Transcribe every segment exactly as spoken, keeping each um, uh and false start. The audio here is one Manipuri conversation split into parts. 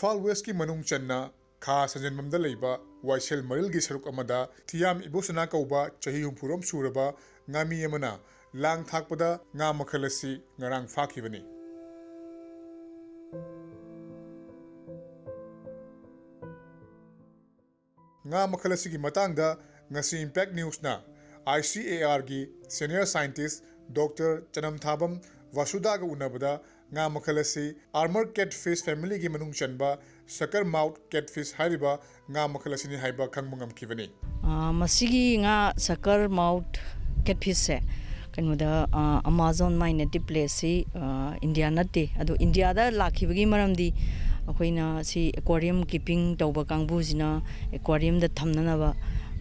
ꯏꯝꯐꯥꯜ ꯋꯦꯁꯀꯤ ꯃꯅꯨꯡ ꯆꯟꯅ ꯈꯥ ꯁꯟꯖꯦꯟꯕꯝꯗ ꯂꯩꯕ ꯋꯥꯏꯁꯦꯜ ꯃꯔꯤꯜꯒꯤ ꯁꯔꯨꯛ ꯑꯃꯗ ꯊꯤꯌꯥꯝ ꯏꯕꯣꯁꯅꯥ ꯀꯧꯕ ꯆꯍꯤ ꯍꯨꯝꯐꯨꯔꯣꯝ ꯁꯨꯔꯕ ꯉꯥꯃꯤ ꯑꯃꯅ ꯂꯥꯡ ꯊꯥꯛꯄꯗ ꯉꯥ ꯃꯈꯜ ꯑꯁꯤ ꯉꯔꯥꯡ ꯐꯥꯈꯤꯕꯅꯤ꯫ ꯉꯥ ꯃꯈꯜ ꯑꯁꯤꯒꯤ ꯃꯇꯥꯡꯗ ꯉꯁꯤ Impact Newsꯅ I C A Rꯒꯤ senior scientist Doctor ꯆꯅꯝꯊꯥꯕꯝ ꯚꯥꯁꯨꯗꯥꯒ ꯎꯅꯕꯗ ꯉꯥ ꯃꯈꯜ ꯑꯁꯤ armor catfish familyꯒꯤ ꯃꯅꯨꯡ ꯆꯟꯕ sucker mouth catfish ꯍꯥꯏꯔꯤꯕ ꯉꯥ ꯃꯈꯜ ꯑꯁꯤꯅꯤ ꯍꯥꯏꯕ ꯈꯪꯕ ꯉꯝꯈꯤꯕꯅꯤ꯫ ꯑ, ꯃꯁꯤꯒꯤ ꯉꯥ sucker mouth catfishꯁꯦ ꯀꯩꯅꯣꯗ, ꯑ, Amazon, my native placeꯁꯤ, ꯑ, ꯏꯟꯗꯤꯌꯥ ꯅꯠꯇꯦ꯫ ꯑꯗꯣ ꯏꯟꯗꯤꯌꯥꯗ ꯂꯥꯛꯈꯤꯕꯒꯤ ꯃꯔꯝꯗꯤ ꯑꯩꯈꯣꯏꯅ ꯁꯤ aquarium keeping ꯇꯧꯕ ꯀꯥꯡꯕꯨꯁꯤꯅ aquariumꯗ ꯊꯝꯅꯅꯕ,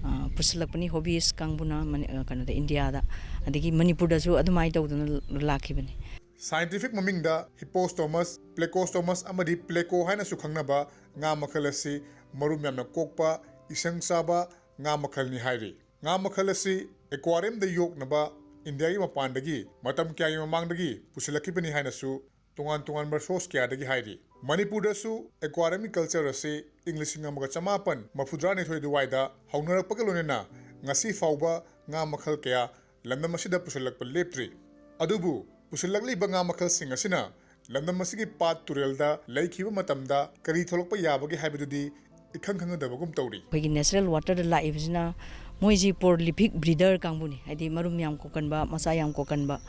ꯑ, ꯄꯨꯁꯤꯜꯂꯛꯄꯅꯤ, hobbyist ꯀꯥꯡꯕꯨꯅ ꯃꯅꯤ-, ꯑ, ꯀꯩꯅꯣꯗ, ꯏꯟꯗꯤꯌꯥꯗ꯫ ꯑꯗꯒꯤ ꯃꯅꯤꯄꯨꯔꯗꯁꯨ ꯑꯗꯨꯃꯥꯏꯅ ꯇꯧꯗꯅ ꯂꯥꯛꯈꯤꯕꯅꯤ꯫ Scientific ꯃꯃꯤꯡꯗ Hippostomus, Plecostomus ꯑꯃꯗꯤ Pleco ꯍꯥꯏꯅꯁꯨ ꯈꯪꯅꯕ ꯉꯥ ꯃꯈꯜ ꯑꯁꯤ ꯃꯔꯨꯝ ꯌꯥꯝꯅ ꯀꯣꯛꯄ, ꯏꯁꯪ ꯆꯥꯕ ꯉꯥ ꯃꯈꯜꯅꯤ ꯍꯥꯏꯔꯤ꯫ ꯉꯥ ꯃꯈꯜ ꯑꯁꯤ aquariumꯗ ꯌꯣꯛꯅꯕ ꯏꯟꯗꯤꯌꯥꯒꯤ ꯃꯄꯥꯟꯗꯒꯤ ꯃꯇꯝ ꯀꯌꯥꯒꯤ ꯃꯃꯥꯡꯗꯒꯤ ꯄꯨꯁꯤꯜꯂꯛꯈꯤꯕꯅꯤ ꯍꯥꯏꯅꯁꯨ ꯇꯣꯉꯥꯟ ꯇꯣꯉꯥꯟꯕ source ꯀꯌꯥꯗꯒꯤ ꯍꯥꯏꯔꯤ꯫ ꯃꯅꯤꯄꯨꯔꯗꯁꯨ aquariumꯒꯤ culture ꯑꯁꯤ ꯏꯪ ꯂꯤꯁꯤꯡ ꯑꯃꯒ ꯆꯃꯥꯄꯟ ꯃꯔꯤꯐꯨꯇꯔꯥꯅꯤꯊꯣꯏ ꯑꯗꯨꯋꯥꯏꯗ ꯍꯧꯅꯔꯛꯄꯒ ꯂꯣꯏꯅꯅ ꯉꯁꯤ ꯐꯥꯎꯕ ꯉꯥ ꯃꯈꯜ ꯀꯌꯥ ꯂꯝꯗꯝ ꯑꯁꯤꯗ ꯄꯨꯁꯤꯜꯂꯛꯄ ꯂꯦꯞꯇ꯭ꯔꯤ꯫ ꯑꯗꯨꯕꯨ ꯄꯨꯁꯤꯜꯂꯛꯂꯤꯕ ꯉꯥ ꯃꯈꯜꯁꯤꯡ ꯑꯁꯤꯅ ꯂꯝꯗꯝ ꯑꯁꯤꯒꯤ ꯄꯥꯠ ꯇꯨꯔꯦꯜꯗ ꯂꯩꯈꯤꯕ ꯃꯇꯝꯗ ꯀꯔꯤ ꯊꯣꯛꯂꯛꯄ ꯌꯥꯕꯒꯦ ꯍꯥꯏꯕꯗꯨꯗꯤ ꯏꯈꯪ ꯈꯪꯅꯗꯕꯒꯨꯝ ꯇꯧꯔꯤ꯫ ꯑꯩꯈꯣꯏꯒꯤ natural waterꯗ ꯂꯥꯛꯏꯕꯁꯤꯅ ꯃꯣꯏꯁꯤ prolific breeder ꯀꯥꯡꯕꯨꯅꯤ, ꯍꯥꯏꯗꯤ ꯃꯔꯨꯝ ꯌꯥꯝ ꯀꯣꯛꯀꯟꯕ, ꯃꯆꯥ ꯌꯥꯝ ꯀꯣꯛꯀꯟꯕ,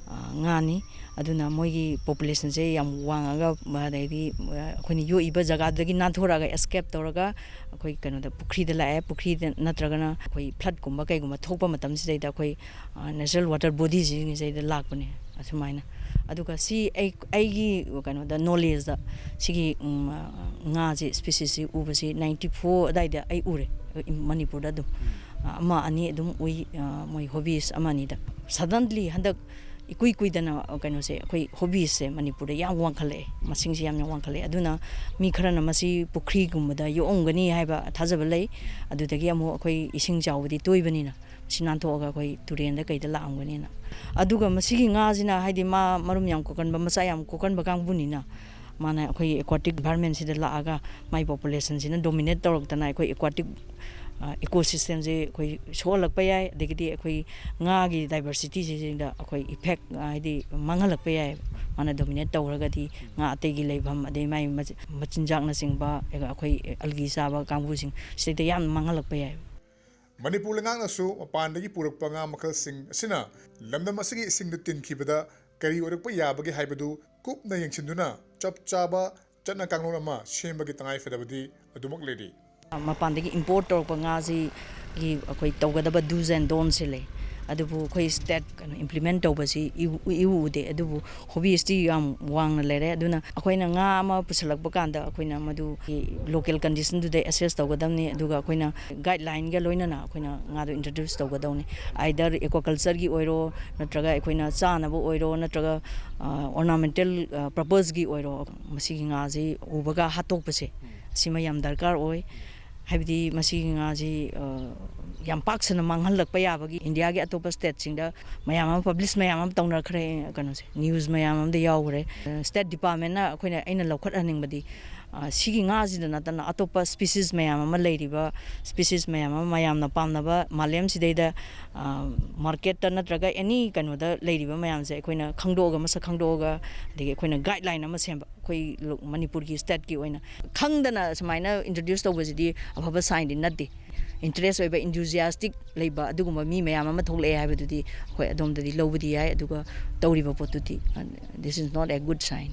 ꯑ, ꯉꯥꯅꯤ꯫ ꯑꯗꯨꯅ ꯃꯣꯏꯒꯤ populationꯁꯦ ꯌꯥꯝ ꯋꯥꯡꯉꯒ, ꯑꯗꯩꯗꯤ, ꯑ, ꯑꯩꯈꯣꯏꯅ ꯌꯣꯛꯏꯕ ꯖꯒꯥꯗꯨꯗꯒꯤ ꯅꯥꯟꯊꯣꯔꯛꯑꯒ escape ꯇꯧꯔꯒ ꯑꯩꯈꯣꯏ ꯀꯩꯅꯣꯗ, ꯄꯨꯈ꯭ꯔꯤꯗ ꯂꯥꯛꯑꯦ꯫ ꯄꯨꯈ꯭ꯔꯤꯗ ꯅꯠꯇ꯭ꯔꯒꯅ ꯑꯩꯈꯣꯏ floodꯀꯨꯝꯕ ꯀꯩꯒꯨꯝꯕ ꯊꯣꯛꯄ ꯃꯇꯝꯁꯤꯗꯩꯗ ꯑꯩꯈꯣꯏ, ꯑ, natural water bodyꯁꯤꯡꯁꯤꯗꯩꯗ ꯂꯥꯛꯄꯅꯦ꯫ ꯑꯁꯨꯃꯥꯏꯅ꯫ ꯑꯗꯨꯒ ꯁꯤ ꯑꯩ, ꯑꯩꯒꯤ ꯀꯩꯅꯣꯗ, knowledgeꯇ ꯁꯤꯒꯤ, ꯎꯝ, ꯑ, ꯉꯥꯁꯦ, speciesꯁꯤ ꯎꯕꯁꯤ ninety four ꯑꯗꯥꯏꯗ ꯑꯩ ꯎꯔꯦ, ꯃꯅꯤꯄꯨꯔꯗ ꯑꯗꯨꯝ꯫ ꯑ, ꯑꯃ ꯑꯅꯤ ꯑꯗꯨꯝ ꯎꯏ, ꯑ, ꯃꯣꯏ hobbyist ꯑꯃ ꯑꯅꯤꯗ꯫ Suddenly ꯍꯟꯗꯛ ꯏꯀꯨꯏ ꯀꯨꯏꯗꯅ, ꯑ, ꯀꯩꯅꯣꯁꯦ, ꯑꯩꯈꯣꯏ hobbyistꯁꯦ ꯃꯅꯤꯄꯨꯔꯗ ꯌꯥꯝ ꯋꯥꯡꯈꯠꯂꯛꯑꯦ, ꯃꯁꯤꯡꯁꯦ ꯌꯥꯝꯅ ꯋꯥꯡꯈꯠꯂꯛꯑꯦ꯫ ꯑꯗꯨꯅ ꯃꯤ ꯈꯔꯅ ꯃꯁꯤ ꯄꯨꯈ꯭ꯔꯤꯒꯨꯝꯕꯗ ꯌꯣꯛꯑꯝꯒꯅꯤ ꯍꯥꯏꯕ ꯊꯥꯖꯕ ꯂꯩ꯫ ꯑꯗꯨꯗꯒꯤ ꯑꯃꯨꯛ ꯑꯩꯈꯣꯏ ꯏꯁꯤꯡ ꯆꯥꯎꯕꯗꯤ ꯇꯣꯏꯕꯅꯤꯅ ꯃꯁꯤ ꯅꯥꯟꯊꯣꯛꯑꯒ ꯑꯩꯈꯣꯏ ꯇꯨꯔꯦꯟꯗ ꯀꯩꯗ ꯂꯥꯛꯑꯝꯒꯅꯤꯅ꯫ ꯑꯗꯨꯒ ꯃꯁꯤꯒꯤ ꯉꯥꯁꯤꯅ, ꯍꯥꯏꯗꯤ, ꯃꯥ ꯃꯔꯨꯝ ꯌꯥꯝ ꯀꯣꯛꯀꯟꯕ, ꯃꯆꯥ ꯌꯥꯝ ꯀꯣꯛꯀꯟꯕ ꯀꯥꯡꯕꯨꯅꯤꯅ, ꯃꯥꯅ ꯑꯩꯈꯣꯏꯒꯤ ꯑꯦꯀ꯭ꯋꯥꯇꯤꯛ ꯏꯟꯚꯥꯏꯔꯣꯟꯃꯦꯟꯁꯤꯗ ꯂꯥꯛꯑꯒ ꯃꯥꯏ ꯄꯣꯄꯨꯂꯦꯁꯟꯁꯤꯅ ꯗꯣꯃꯤꯅꯦꯠ ꯇꯧꯔꯛꯇꯅ ꯑꯩꯈꯣꯏ ꯑꯦꯀ꯭ꯋꯥꯇꯤꯛ ꯏꯀꯣ ꯁꯤꯁꯇꯦꯝꯁꯦ ꯑꯩꯈꯣꯏ ꯁꯣꯛꯍꯜꯂꯛꯄ ꯌꯥꯏ, ꯑꯗꯒꯤꯗꯤ ꯑꯩꯈꯣꯏ ꯉꯥꯒꯤ ꯗꯥꯏꯕꯔꯁꯤꯇꯤꯁꯤꯡꯗ ꯑꯩꯈꯣꯏ ꯏꯐꯦꯛ, ꯍꯥꯏꯗꯤ ꯃꯥꯡꯍꯜꯂꯛꯄ ꯌꯥꯏ꯫ ꯃꯥꯅ ꯗꯣꯃꯤꯅꯦꯠ ꯇꯧꯔꯒꯗꯤ ꯉꯥ ꯑꯇꯩꯒꯤ ꯂꯩꯐꯝ, ꯑꯗꯩ ꯃꯥꯏ ꯃꯆꯤ-, ꯃꯆꯤꯟꯖꯥꯛꯅꯆꯤꯡꯕ, ꯑꯩꯈꯣꯏ ꯑꯜꯒꯤ ꯆꯥꯕ ꯀꯥꯡꯕꯨꯁꯤꯡ ꯁꯤꯗꯩꯗ ꯌꯥꯝ ꯃꯥꯡꯍꯜꯂꯛꯄ ꯌꯥꯏ꯫ ꯃꯅꯤꯄꯨꯔ ꯂꯩꯉꯥꯛꯅꯁꯨ ꯃꯄꯥꯟꯗꯒꯤ ꯄꯨꯔꯛꯄ ꯉꯥ ꯃꯈꯜꯁꯤꯡ ꯑꯁꯤꯅ ꯂꯝꯗꯝ ꯑꯁꯤꯒꯤ ꯏꯁꯤꯡꯗ ꯇꯤꯟꯈꯤꯕꯗ ꯀꯔꯤ ꯑꯣꯏꯔꯛꯄ ꯌꯥꯕꯒꯦ ꯍꯥꯏꯕꯗꯨ ꯀꯨꯞꯅ ꯌꯦꯡꯁꯤꯟꯗꯨꯅ ꯆꯞ ꯆꯥꯕ ꯆꯠꯅ ꯀꯥꯡꯂꯣꯟ ꯑꯃ ꯁꯦꯝꯕꯒꯤ ꯇꯉꯥꯏꯐꯗꯕꯗꯤ ꯑꯗꯨꯃꯛ ꯂꯩꯔꯤ꯫ ꯃꯄꯥꯟꯗꯒꯤ ꯏꯝꯄꯣꯔꯠ ꯇꯧꯔꯛꯄ ꯉꯥꯁꯤꯒꯤ ꯑꯩꯈꯣꯏ ꯇꯧꯒꯗꯕ ꯗꯨꯁ ꯑꯦꯟ ꯗꯣꯟꯁꯦ ꯂꯩ, ꯑꯗꯨꯕꯨ ꯑꯩꯈꯣꯏ ꯁ꯭ꯇꯦꯠ ꯀꯩꯅꯣ ꯏꯝꯄ꯭ꯂꯤꯃꯦꯟ ꯇꯧꯕꯁꯤ ꯏꯎ ꯏꯎ ꯎꯗꯦ꯫ ꯑꯗꯨꯕꯨ ꯍꯣꯕꯤꯁꯇꯤ ꯌꯥꯝ ꯋꯥꯡꯅ ꯂꯩꯔꯦ꯫ ꯑꯗꯨꯅ ꯑꯩꯈꯣꯏꯅ ꯉꯥ ꯑꯃ ꯄꯨꯁꯜꯂꯛꯄ ꯀꯥꯟꯗ ꯑꯩꯈꯣꯏꯅ ꯃꯗꯨꯒꯤ ꯂꯣꯀꯦꯜ ꯀꯟꯗꯤꯁꯟꯗꯨꯗ ꯑꯦꯁꯦꯁ ꯇꯧꯒꯗꯕꯅꯤ, ꯑꯗꯨꯒ ꯑꯩꯈꯣꯏꯅ ꯒꯥꯏꯗꯂꯥꯏꯟꯒ ꯂꯣꯏꯅꯅ ꯑꯩꯈꯣꯏꯅ ꯉꯥꯗꯣ ꯏꯟꯇ꯭ꯔꯣꯗ꯭ꯌꯨꯁ ꯇꯧꯒꯗꯧꯅꯤ꯫ ꯑꯥꯏꯗꯔ ꯑꯦꯀ꯭ꯋꯥꯀꯜꯆꯔꯒꯤ ꯑꯣꯏꯔꯣ, ꯅꯠꯇ꯭ꯔꯒ ꯑꯩꯈꯣꯏꯅ ꯆꯥꯅꯕ ꯑꯣꯏꯔꯣ, ꯅꯠꯇ꯭ꯔꯒ ꯑꯣꯔꯅꯥꯃꯦꯟꯇꯦꯜ ꯄꯔꯄꯁꯀꯤ ꯑꯣꯏꯔꯣ, ꯃꯁꯤꯒꯤ ꯉꯥꯁꯤ ꯎꯕꯒ ꯍꯥꯠꯇꯣꯛꯄꯁꯦ ꯁꯤꯃ ꯌꯥꯝ ꯗꯔꯀꯥꯔ ꯑꯣꯏ꯫ ꯍꯥꯏꯕꯗꯤ ꯃꯁꯤꯒꯤ ꯉꯥꯁꯤ ꯌꯥꯝ ꯄꯥꯛ ꯁꯟꯅ ꯃꯥꯡꯍꯜꯂꯛꯄ ꯌꯥꯕꯒꯤ ꯏꯟꯗꯤꯌꯥꯒꯤ ꯑꯇꯣꯞꯄ ꯁ꯭ꯇꯦꯠꯁꯤꯡꯗ ꯃꯌꯥꯝ ꯑꯃ ꯄꯕ꯭ꯂꯤꯁ ꯃꯌꯥꯝ ꯑꯃ ꯇꯧꯅꯈ꯭ꯔꯦ, ꯀꯩꯅꯣꯁꯦ ꯅ꯭ꯌꯨꯁ ꯃꯌꯥꯝ ꯑꯃꯗ ꯌꯥꯎꯈ꯭ꯔꯦ꯫ ꯁ꯭ꯇꯦꯠ ꯗꯤꯄꯥꯔꯠꯃꯦꯟꯅ ꯑꯩꯈꯣꯏꯅ, ꯑꯩꯅ ꯂꯧꯈꯠꯍꯟꯅꯤꯡꯕꯗꯤ ꯁꯤꯒꯤ ꯉꯥꯁꯤꯗ ꯅꯠꯇꯅ ꯑꯇꯣꯞꯄ ꯁ꯭ꯄꯤꯁꯤꯁ ꯃꯌꯥꯝ ꯑꯃ ꯂꯩꯔꯤꯕ, ꯁ꯭ꯄꯤꯁꯤꯁ ꯃꯌꯥꯝ ꯑꯃ ꯃꯌꯥꯝꯅ ꯄꯥꯝꯅꯕ ꯃꯥꯂꯦꯝꯁꯤꯗꯩꯗ ꯃꯥꯔꯀꯦꯠꯇ ꯅꯠꯇ꯭ꯔꯒ ꯑꯦꯅꯤ ꯀꯩꯅꯣꯗ ꯂꯩꯔꯤꯕ ꯃꯌꯥꯝꯁꯦ ꯑꯩꯈꯣꯏꯅ ꯈꯪꯗꯣꯛꯑꯒ, ꯃꯁꯛ ꯈꯪꯗꯣꯛꯑꯒ, ꯑꯗꯒꯤ ꯑꯩꯈꯣꯏꯅ ꯒꯥꯏꯗꯂꯥꯏꯟ ꯑꯃ ꯁꯦꯝꯕ꯫ ꯑꯩꯈꯣꯏ ꯃꯅꯤꯄꯨꯔꯒꯤ ꯁ꯭ꯇꯦꯠꯀꯤ ꯑꯣꯏꯅ ꯈꯪꯗꯅ ꯁꯨꯃꯥꯏꯅ ꯏꯟꯇ꯭ꯔꯣꯗ꯭ꯌꯨꯁ ꯇꯧꯕꯁꯤꯗꯤ ꯑꯐꯕ ꯁꯥꯏꯟꯗꯤ ꯅꯠꯇꯦ꯫ ꯏꯟꯇꯔꯦꯁ ꯑꯣꯏꯕ, ꯏꯟꯊꯨꯖꯤꯌꯥꯁꯇꯤꯛ ꯂꯩꯕ ꯑꯗꯨꯒꯨꯝꯕ ꯃꯤ ꯃꯌꯥꯝ ꯑꯃ ꯊꯣꯛꯂꯛꯑꯦ ꯍꯥꯏꯕꯗꯨꯗꯤ ꯑꯩꯈꯣꯏ ꯑꯗꯣꯝꯗꯗꯤ ꯂꯧꯕꯗꯤ ꯌꯥꯏ, ꯑꯗꯨꯒ ꯇꯧꯔꯤꯕ ꯄꯣꯠꯇꯨꯗꯤ, this is not a good sign.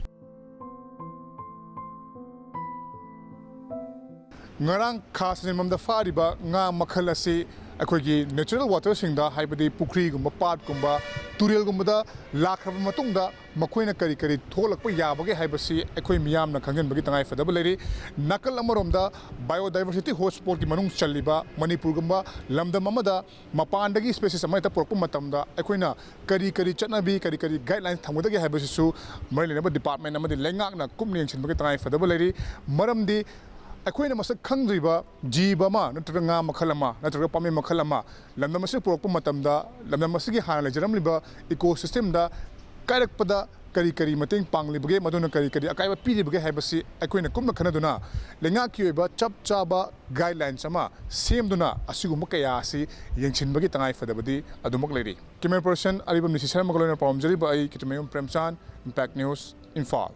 ꯉꯔꯥꯡ ꯈꯥꯁ ꯅꯤꯃꯝꯗ ꯐꯥꯔꯤꯕ ꯉꯥ ꯃꯈꯜ ꯑꯁꯤ ꯑꯩꯈꯣꯏꯒꯤ ꯅꯦꯆꯔꯦꯜ ꯋꯥꯇꯔꯁꯤꯡꯗ, ꯍꯥꯏꯕꯗꯤ ꯄꯨꯈ꯭ꯔꯤꯒꯨꯝꯕ, ꯄꯥꯠꯀꯨꯝꯕ, ꯇꯨꯔꯦꯜꯒꯨꯝꯕꯗ ꯂꯥꯛꯈ꯭ꯔꯕ ꯃꯇꯨꯡꯗ ꯃꯈꯣꯏꯅ ꯀꯔꯤ ꯀꯔꯤ ꯊꯣꯛꯂꯛꯄ ꯌꯥꯕꯒꯦ ꯍꯥꯏꯕꯁꯤ ꯑꯩꯈꯣꯏ ꯃꯤꯌꯥꯝꯅ ꯈꯪꯖꯤꯟꯕꯒꯤ ꯇꯉꯥꯏꯐꯗꯕ ꯂꯩꯔꯤ꯫ ꯅꯥꯀꯜ ꯑꯃꯔꯣꯝꯗ biodiversity hotspotꯀꯤ ꯃꯅꯨꯡ ꯆꯜꯂꯤꯕ ꯃꯅꯤꯄꯨꯔꯒꯨꯝꯕ ꯂꯝꯗꯝ ꯑꯃꯗ ꯃꯄꯥꯟꯗꯒꯤ ꯁ꯭ꯄꯦꯁꯤꯁ ꯑꯃ ꯍꯦꯛꯇ ꯄꯨꯔꯛꯄ ꯃꯇꯝꯗ ꯑꯩꯈꯣꯏꯅ ꯀꯔꯤ ꯀꯔꯤ ꯆꯠꯅꯕꯤ, ꯀꯔꯤ ꯀꯔꯤ ꯒꯥꯏꯗꯂꯥꯏꯟ ꯊꯝꯒꯗꯒꯦ ꯍꯥꯏꯕꯁꯤꯁꯨ ꯃꯔꯤ ꯂꯩꯅꯕ ꯗꯤꯄꯥꯔꯠꯃꯦꯟ ꯑꯃꯗꯤ ꯂꯩꯉꯥꯛꯅ ꯀꯨꯞꯅ ꯌꯦꯡꯁꯤꯟꯕꯒꯤ ꯇꯉꯥꯏꯐꯗꯕ ꯂꯩꯔꯤ꯫ ꯃꯔꯝꯗꯤ ꯑꯩꯈꯣꯏꯅ ꯃꯁꯛ ꯈꯪꯗ꯭ꯔꯤꯕ ꯖꯤꯕ ꯑꯃ ꯅꯠꯇ꯭ꯔꯒ ꯉꯥ ꯃꯈꯜ ꯑꯃ ꯅꯠꯇ꯭ꯔꯒ ꯄꯥꯝꯕꯤ ꯃꯈꯜ ꯑꯃ ꯂꯝꯗꯝ ꯑꯁꯤꯗ ꯄꯨꯔꯛꯄ ꯃꯇꯝꯗ ꯂꯝꯗꯝ ꯑꯁꯤꯒꯤ ꯍꯥꯟꯅ ꯂꯩꯖꯔꯝꯂꯤꯕ ꯏꯀꯣ ꯁꯤꯁꯇꯦꯝꯗ ꯀꯥꯏꯔꯛꯄꯗ ꯀꯔꯤ ꯀꯔꯤ ꯃꯇꯦꯡ ꯄꯥꯡꯂꯤꯕꯒꯦ, ꯃꯗꯨꯅ ꯀꯔꯤ ꯀꯔꯤ ꯑꯀꯥꯏꯕ ꯄꯤꯔꯤꯕꯒꯦ ꯍꯥꯏꯕꯁꯤ ꯑꯩꯈꯣꯏꯅ ꯀꯨꯞꯅ ꯈꯟꯅꯗꯨꯅ ꯂꯩꯉꯥꯛꯀꯤ ꯑꯣꯏꯕ ꯆꯞ ꯆꯥꯕ guidelines ꯑꯃ ꯁꯦꯝꯗꯨꯅ ꯑꯁꯤꯒꯨꯝꯕ ꯀꯌꯥ ꯑꯁꯤ ꯌꯦꯡꯁꯤꯟꯕꯒꯤ ꯇꯉꯥꯏ ꯐꯗꯕꯗꯤ ꯑꯗꯨꯃꯛ ꯂꯩꯔꯤ꯫ Camera person ꯑꯔꯤꯕꯝ ꯅꯤꯁꯤ ꯁꯔꯃꯒ ꯂꯣꯏꯅꯅ ꯄꯥꯎꯔꯝꯖꯔꯤꯕ ꯑꯩ ꯀꯤꯇꯃꯌꯨꯝ ꯄ꯭ꯔꯦꯝꯆꯥꯟ, Impact News, ꯏꯝꯐꯥꯜ꯫